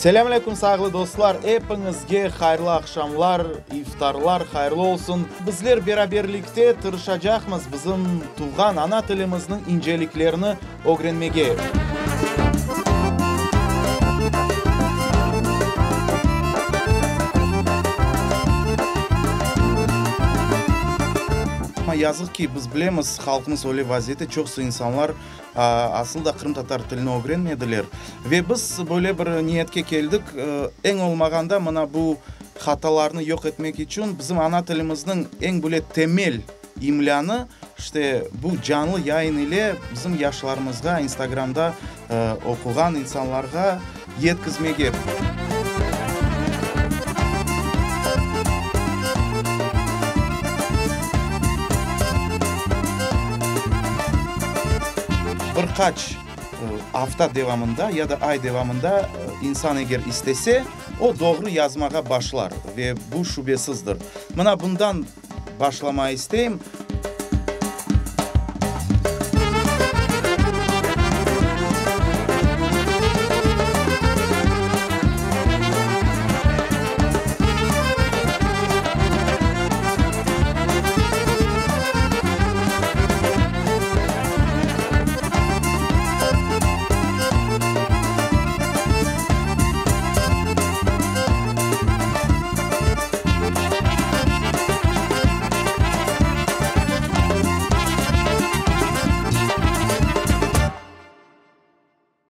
Selâm aleyküm, sayğılı dostlar! Epiñizge hayırlı aqşamlar, iftarlar hayırlı olsun! Bizler beraberlikte tırışacaqmız bizim tuvğan ana tilimizniñ inceliklerini ögrenmege. Amma yazıq ki, biz bilemiz, halqımız öyle vaziyette, çoqusı insanlar asıl da qırımtatar tilini ögrenmediler. Ve biz böyle bir niyetke keldik, eñ olmağanda mına bu hatalarnı yoq etmek içün bizim ana tilimizniñ eñ böyle temel İmlânı, işte, bu canlı yayın ile bizim yaşlarımızğa, İnstagramda oquğan insanlarğa yetkizmege. Bir qaç afta devamında ya da ay devamında insan eger istese, o doğru yazmağa başlar ve bu şübesizdir. Mına bundan. Başlamağa isteyim.